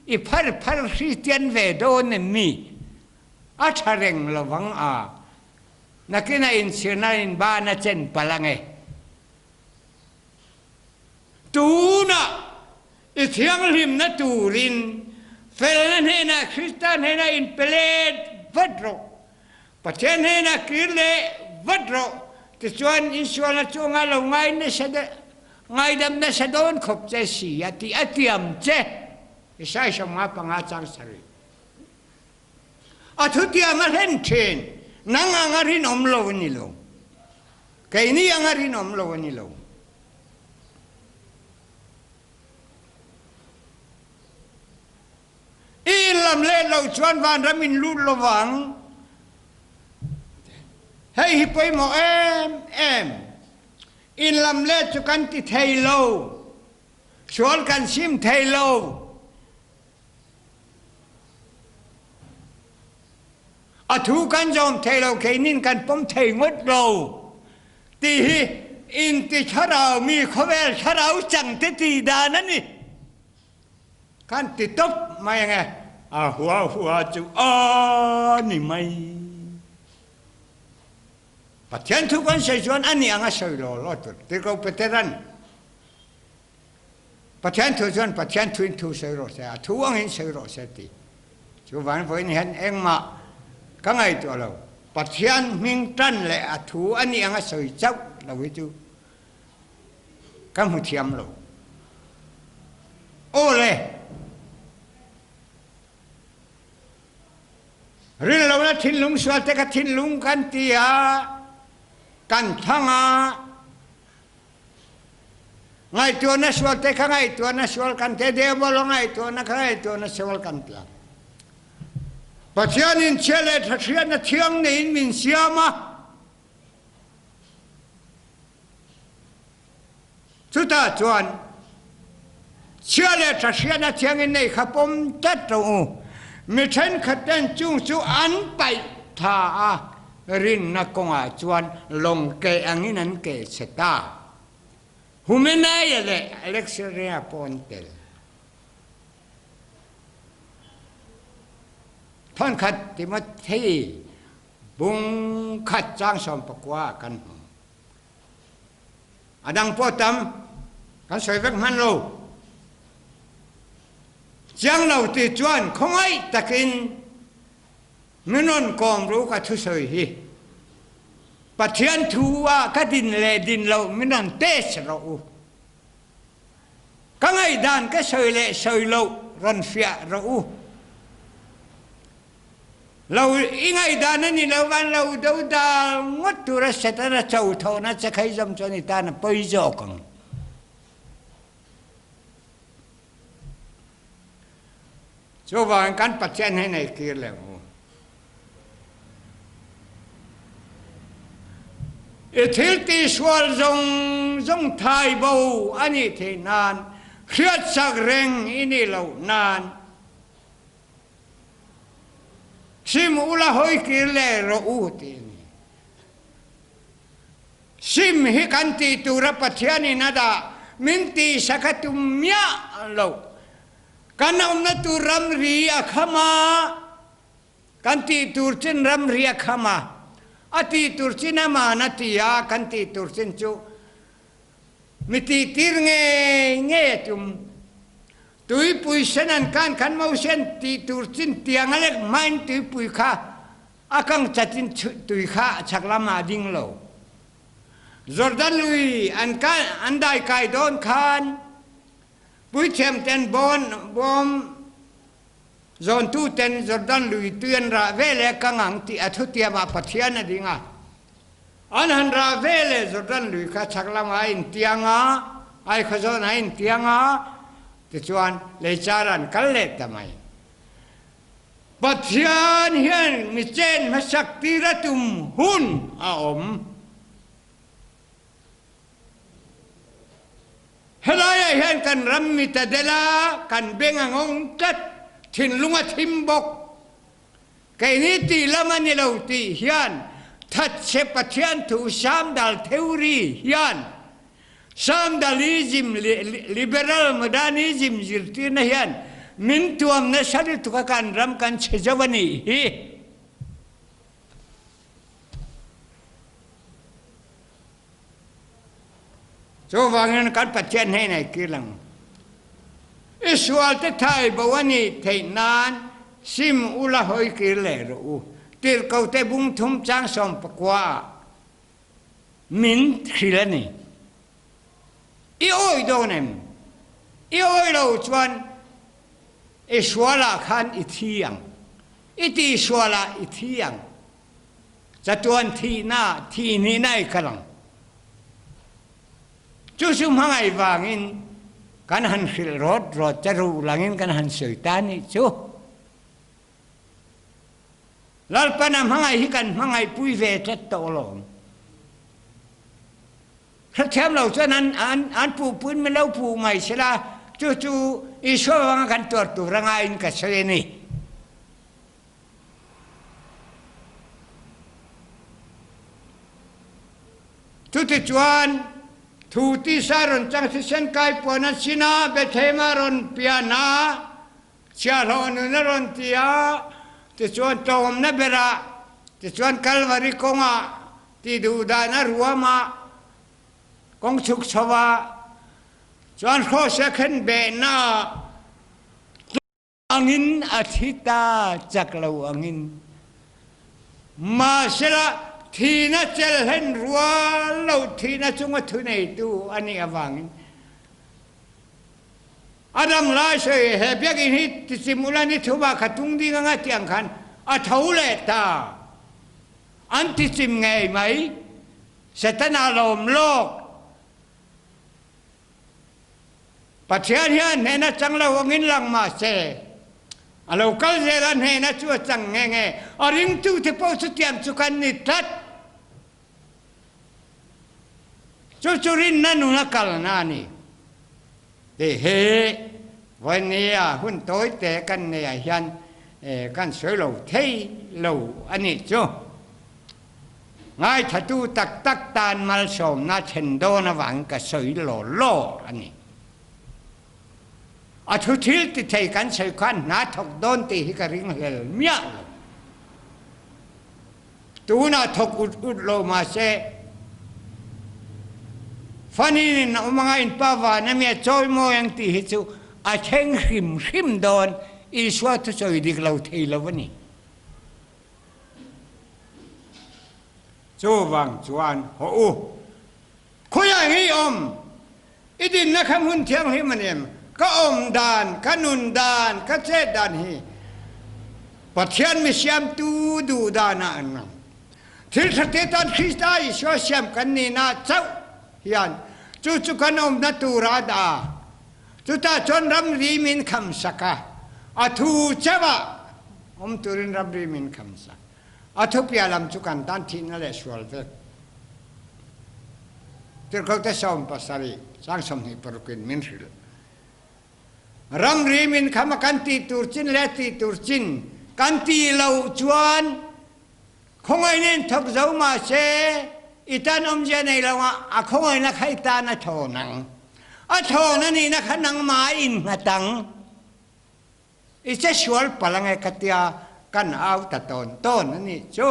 [SPEAKER 1] i phar phar Kristian ve dawn em mi? A tha reng lovang a, nakin a inchhirna in ban a chen palh ange. Tunah i thianghlimna turin felna hnenah Krista hnenah inpe let vat rawh. Pathian hnenah kir leh vat rawh. Tichuan insualna chungah lo ngai nasa ngaidam nasa dawn khawp che si a tih a tiam che. Isai 55 chang sarih. A thutiam a hlen thin. Nang anga rinawm lo a ni lo. Keini anga rinawm lo a ni lo. I inlam let loh chuan vanram in lut lovang. Hei hi pawimawh em em. Inlam let chu kan ti thei lo. Sual kan sim thei lo. A thu kan zawm thei lo, keinin kan pawm thei ngawt lo tih hi inti thlarau mi khawvel thlarau changte tih dan a ni. Kan ti tawp mai ange, a hua hua chu a ni mai. Pathian thu kan sawi chuan a ni anga sawi law law tur, tirhkoh Peteran Pathian thu chuan Pathian thuin thu sawi rawh se, a thu angin sawi rawh se ti. Chuvang vawiin hian engmah ka ngaihtuah lo. Pathian hming tan leh a thu a nih anga sawi chauh lo hi chu ka hmu thiam lo. Aw le! Rinlohna thinlung sual te ka thinlung kan ti a, kan thlang a, Ngaihtuahna sual te kha ngaihtuahna sual kan ti a, Devil a ngaihtuahna kha ngaihtuahna sual kan ti a. Pathianin chhia leh tha hriatna thiang neiin min siam a, chutah chuan chhia leh tha hriatna thiangin nei kha pawm tlat rawh u. Mi thenkhat ten chung chu an paih tha a, Rinna kawngah chuan lawng keh angin an keh chhe ta. Humenaia leh Alexandria pawh an tel. Thawnkhat Timothy bung khat chang 14 ah kan hmu. A dang pawh tam kan sawi vek hman lo. Chiang lo ti chuan khawngaih takin Min rawn kawm ru ka thusawi hi Pathian thu ah ka din leh din loh min rawn test rawh u. Ka ngaihdan ka sawi leh sawi loh rawn fiah rawh u. Lo i ngaihdan a ni lo van lo do dal ngawt tura Setana cho thawhna che khai zawm chuan i tan a pawi zawk ang. Chuvangin kan Pathian hi nei kir leh ang u. I thil tihsual zawng zawng thai bo a nih theih nan, hriatsak reng i nih loh nan, sim ula hawi kir leh rawh u tih a ni. Sim hi kan tih tura Pathianin a dah min tihsak a tum miah lo. Kan awmna tur ramri a kham a, kan tih tur chin ramri a kham a, a tih tur chin aman a ti a, kan tih tur chin chu mi tihtir ngei ngei a tum. Tuipui sen an kan khan Moses tih tur chin tiang a lek hmain tuipui kha A kang cat in tui kha chak lam ah a ding lo. Jordan lui an kai an dai kai dawn khan puithiam ten bawn bawm zawntu ten Jordan lui tui an rah ve le kang ang ti a thutiam ah Pathian a ding a. An han rah ve le Jordan lui kha chak lam ah a in tiang a, ai khaw zawn ah a in tiang a, tichuan leicar an kal leh ta mai. Pathian hian mi chen hmasak tir a tum hun a awm. Helaiah hian kan ram mi ta del a, kan beng a ngawng tlat, thinlung a thim bawk. Keini tih lam a ni lo tih hian thatchhe Pathian thu Samdal theory hian. Sandalism leh Liberal Modernism zirtirna hian min tuam nasa lutuk a kan ram kan chhe zo a nih hi. Chuvangin kan Pathian hnenah i kir ang. I sualte thai bo a nih theih nan sim ula hawi kir leh rawh u. Tirhkote bung thum chang 19 ah min hrilh a ni. I awih dawn em? I awih lo chuan i sualah khan i thi ang. I tihsualah i thi ang. Chatuan thihna, thihnihna i kal ang. Chu chu hmangaih vangin kan han hrilh rawt rawt che ruh langin kan han sawi ta nih chu. Lalpan a hmangaih hi kan hmangaih pui ve tlat tawh alawm. Hrethiam lo chuan an an an puhpuin min lo puh mai sela, chu chu Isua vanga kan tuar tur a ngaiin ka sawi a ni. Chutichuan, thu tisa rawn chang thisen kai puan a sin a, Bethlehem a rawn pian a, Chhiahhlawh nun a rawn ti a, tichuan tlawmna berah, tichuan Kalvari kawngah ti duh dan a ruam a, kawng chhuk chho a, chuan Hrawse khenbehna angin a thi ta chak lo angin. Mahsela thihna chelhlen rual lo thihna chunga thuneitu a nih avangin A dam lai sawi he biakinn hi tichim ula ni thuma kha tung ding anga tih ang khan a tho leh ta. An tichim ngei mai. Setana lawm lawk. Pathian hian hnehna chang lo angin lang mah se, a lo kal zel a hnehna chu a chang nge nge. A ringtute pawh chutiang chu kan ni tlat. Chu chu rinna nuna kalna a ni. Tih hi vawinia hun tawite kan neiah hian kan sawi lo thei lo a nih chu. Ngaithatu tak tak tan malsawmna thlen dawn avangin ka sawi law law a ni. A thu thil ti thei kan sawi khan hna thawk dawn tih hi ka ringhlel miah lo. Tunah thawk ut ut lo mahse, Fanin in a awm anga in pa van a mia chawimawi ang tih hi chu a thleng hrim hrim dawn, Isua thusawi dik lo thei lo a ni. Chuvang chuan haw u, khawiah nge i awm? I dinna kha hmun thianghlim a ni em? Ka awm dan, ka nun dan, ka chet dan hi Pathian mi siamtu duh danah an ngam. Thil tha te tan Krista Isua siam kan nihna chauh hian chu chu kan awmna tura a dah a. Chutah chuan ramri min khamsak a, a thu chauhah awm turin ramri min khamsak. A thupia lam chu kan tan thihna leh sual vek. Tirhkote 70 sang 26 in min hrilh. Ramri min kham a kan tih tur chin leh tih tur chin kan tih loh chuan khawngaihna in thawk zo mahse i tan awmzia nei lo a, a khawngaihna kha i tan a thawn ang. A thawn a nihna kha nangmah a innghat ang. I che sual palh ange ka tia kan au ta tawn tawn a nih chu.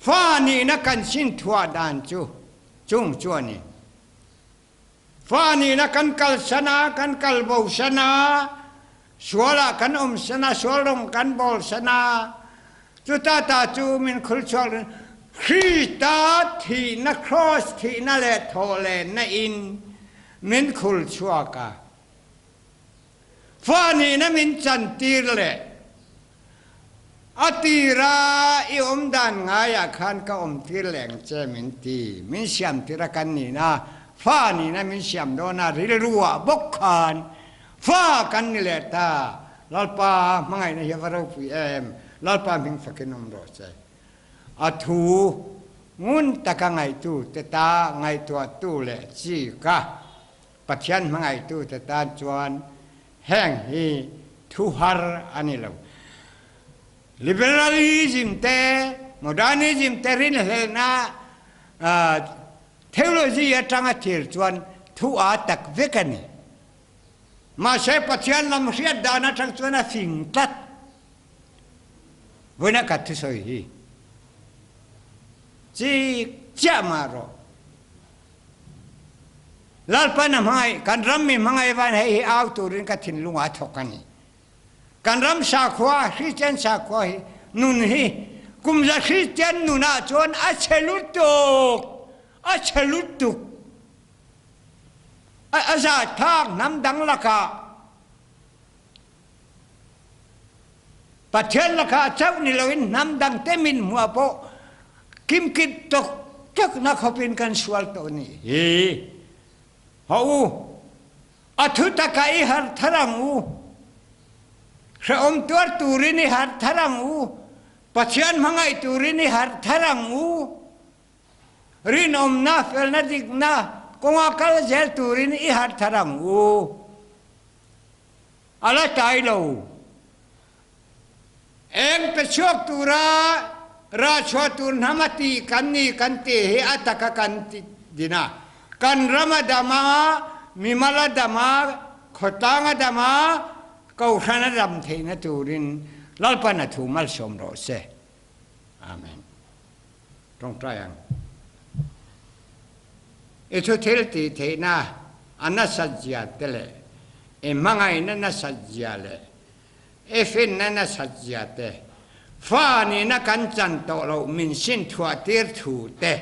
[SPEAKER 1] Fa nihna kan sin thuah dan chu chung chu a ni. Fa nihna kan kalsan a, kan kal bosan a, sualah kan awm san a, sual rawng kan bawl san a, chuta ta chu min khul chhuak rin Krista thihna cross thihna leh thawhlenna in Min khul chhuak a, fa nihna min chantir leh a tira i awm dan ngaiah khan ka awmtir leh ang che min ti. Min siamtir a kan nihna, fa nihna min siam dawn a rilruah bawk khan fa kan ni leh ta. Lalpa hmangaihna hi a va ropui em, Lalpa hming fakin awm rawh che. A thu ngun taka ngaihtu te ta ngaihtuahtu leh chi ka Pathian hmangaihtu te tan chuan heng hi thu har a ni lo. Liberalism te, Modernism te rinhlelhna Theology atanga thil chuan thu aa tak vek a ni. Mahse Pathian lam hriat dan atang chuan a fing tlat. Vawiina ka thusawi hi chik chiah mah rawh. Lalpan a hmangaih, kan ram mi hmangaih van hei hi au turin ka thinlungah a thawk a ni. Kan ram sakhua, Christian sakhua hi nun hi kum za Christian nunah chuan a chhe lutuk, a chhe lutuk. A zahthlak hnam dang lakah Pathian lakah chauh ni loin hnam dang te min hmuah pawh kimkip tok tok na khawpin kan sual tawh ni hi. Ho u, a thutak ah i har thar ang u. Hrehawm tuar turin i har thar ang u. Pathian hmangaih turin i har thar ang u. Rinawmna, felna, dikna kawnga kal zel turin i har thar ang u. A la tlai lo. Eng pe chhuak tura rah chhuah tur hnam a tih kan ni kan tih hi a taka kan ti din a. Kan ram a dam a, mimal a dam a, khawtlang a dam a, kohhran a dam theihna turin Lalpan a thu malsawm rawh se. Amen. Tawngtai ang. I thu thil tih theihna a nasat zia te leh i hmangaihna nasat zia leh i finna nasat zia te, fa nihna kan chan tawh loh min sin thuah tir thu te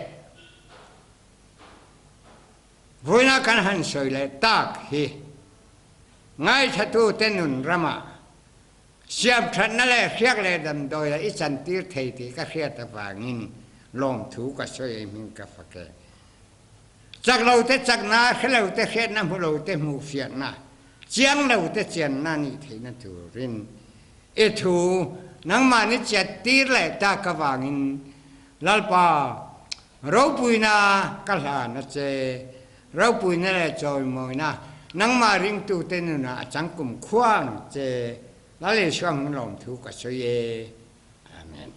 [SPEAKER 1] vawiina kan han sawi leh tak hi ngaithlatute nun ramah Siamthatna leh hriak leh damdawi ah i chantir thei tih ka hriat avangin lawmthu ka sawi ei hming ka fak e. Chak lo te chakna, hre lo te hriatna, hmu lo te hmuh fiahna, chiang lo te chianna nih theihna turin i thu nangmahni chiattir leh tak avangin Lalpa ropuina ka hlan a che. Ropuina leh chawimawina nangmah ringtute nunah a changkum khuang che. Lal Isua hming lawmthu ka sawi e. Amen.